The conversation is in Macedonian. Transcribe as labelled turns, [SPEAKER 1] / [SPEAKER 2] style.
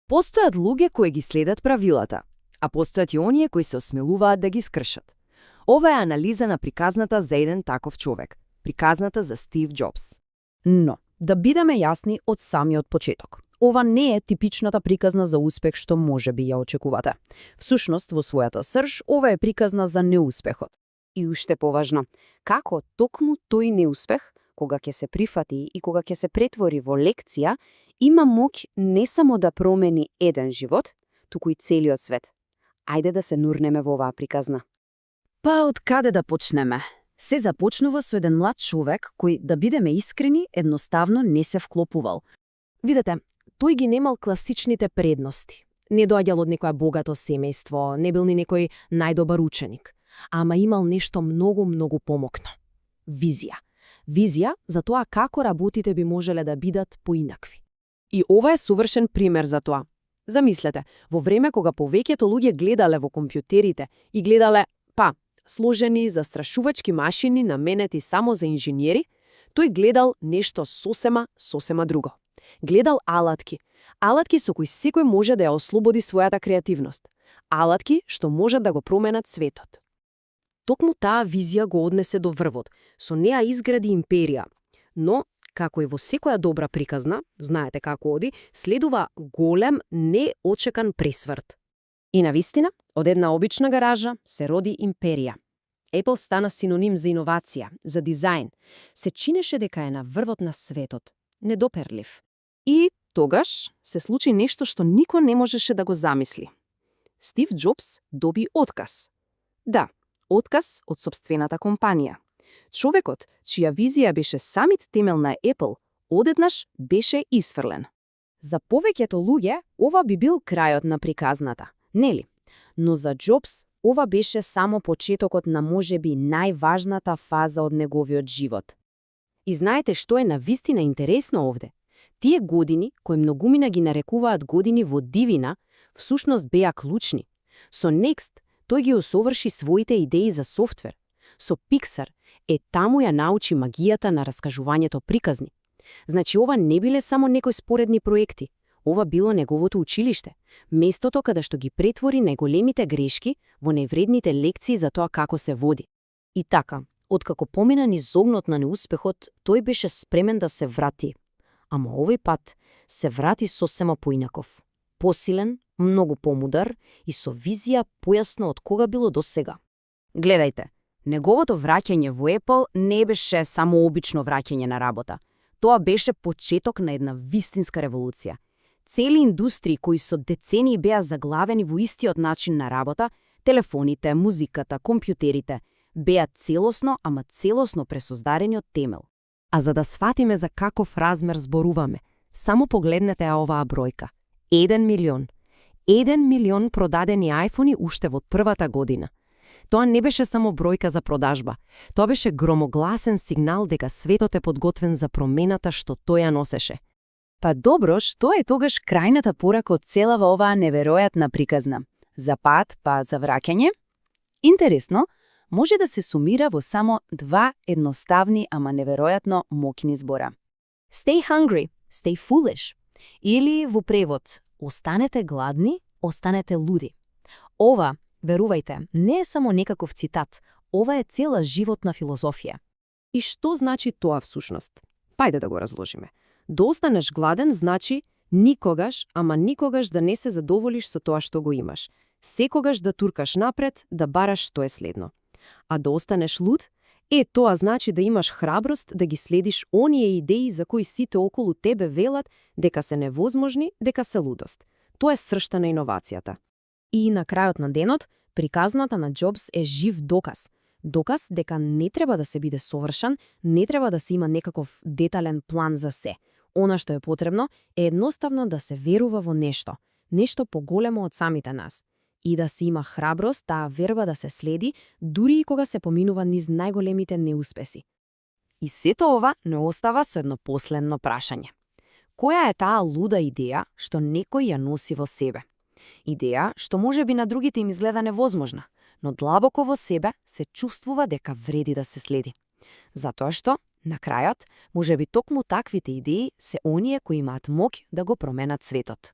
[SPEAKER 1] Постојат луѓе кои ги следат правилата, а постојат и оние кои се осмелуваат да ги скршат. Ова е анализа на приказната за еден таков човек, приказната за Стив Џобс.
[SPEAKER 2] Но, да бидеме јасни од самиот почеток. Ова не е типичната приказна за успех што може би ја очекувате. Всушност, во својата срж, ова е приказна за неуспехот. И уште поважно, како токму тој неуспех, кога ќе се прифати и кога ќе се претвори во лекција, има моќ не само да промени еден живот, туку и целиот свет. Ајде да се нурнеме во оваа приказна.
[SPEAKER 3] Па од каде да почнеме? Се започнува со еден млад човек кој, да бидеме искрени, едноставно не се вклопувал.
[SPEAKER 4] Видете, тој ги немал класичните предности. Не доаѓал од некоја богато семејство, не бил ни некој најдобар ученик, ама имал нешто многу помокно. Визија. Визија за тоа како работите би можеле да бидат поинакви. И ова е совршен пример за тоа. Замислете, во време кога повеќето луѓе гледале во компјутерите и гледале, сложени застрашувачки машини наменети само за инженери, тој гледал нешто сосема друго. Гледал алатки. Алатки со кои секој може да ја ослободи својата креативност. Алатки што можат да го променат светот. Токму таа визија го однесе до врвот. Со неа изгради империја. Но, како и во секоја добра приказна, знаете како оди, следува голем, неочекан пресврт.
[SPEAKER 2] И навистина, од една обична гаража се роди империја. Apple стана синоним за иновација, за дизајн. Се чинеше дека е на врвот на светот, недоперлив.
[SPEAKER 4] И тогаш се случи нешто што никој не можеше да го замисли. Стив Џобс доби отказ. Да, отказ од сопствената компанија. Човекот, чија визија беше самиот темел на Apple, одеднаш беше исфрлен. За повеќето луѓе ова би бил крајот на приказната, нели? Но за Џобс ова беше само почетокот на можеби најважната фаза од неговиот живот. И знаете што е навистина интересно овде? Тие години, кои многумина ги нарекуваат години во дивина, всушност беа клучни. Со Next тој ги усоврши своите идеи за софтвер. Со Pixar таму ја научи магијата на раскажувањето приказни. Значи ова не биле само некои споредни проекти. Ова било неговото училиште, местото каде што ги претвори најголемите грешки во невредните лекции за тоа како се води.
[SPEAKER 2] И така, откако помина низ огнот на неуспехот, тој беше спремен да се врати. Ама овој пат се врати сосема поинаков. Посилен, многу помудар и со визија појасна од кога било до сега.
[SPEAKER 3] Гледајте, неговото враќање во Apple не беше само обично враќање на работа. Тоа беше почеток на една вистинска револуција. Цели индустрии кои со децении беа заглавени во истиот начин на работа, телефоните, музиката, компјутерите, беа целосно пресоздарени од темел.
[SPEAKER 4] А за да сватиме за каков размер зборуваме, само погледнете оваа бројка. 1 милион. 1 милион продадени айфони уште во првата година. Тоа не беше само бројка за продажба. Тоа беше громогласен сигнал дека светот е подготвен за промената што тој ја носеше.
[SPEAKER 3] Па добро, што е тогаш крајната порака од целава оваа неверојатна приказна? За пат, па за враќање? Интересно, може да се сумира во само два едноставни, ама неверојатно моќни збора. Stay hungry, stay foolish. Или во превод, останете гладни, останете луди. Ова, верувајте, не е само некаков цитат, ова е цела животна филозофија.
[SPEAKER 4] И што значи тоа всушност? Пајде да го разложиме. Да останеш гладен значи никогаш, ама никогаш да не се задоволиш со тоа што го имаш. Секогаш да туркаш напред, да бараш што е следно. А да останеш луд, тоа значи да имаш храброст да ги следиш оние идеи за кои сите околу тебе велат дека се невозможни, дека се лудост. Тоа е сршта на иновацијата. И на крајот на денот, приказната на Џобс е жив доказ. Доказ дека не треба да се биде совршен, не треба да се има некаков детален план за се. Она што е потребно е едноставно да се верува во нешто, нешто поголемо од самите нас. И да се има храброст, таа верба да се следи, дури и кога се поминува низ најголемите неуспеси.
[SPEAKER 3] И сето ова не остава со едно последно прашање. Која е таа луда идеја што некој ја носи во себе? Идеја што може би на другите им изгледа невозможна, но длабоко во себе се чувствува дека вреди да се следи. Затоа што, на крајот, можеби токму таквите идеи се оние кои имаат моќ да го променат светот.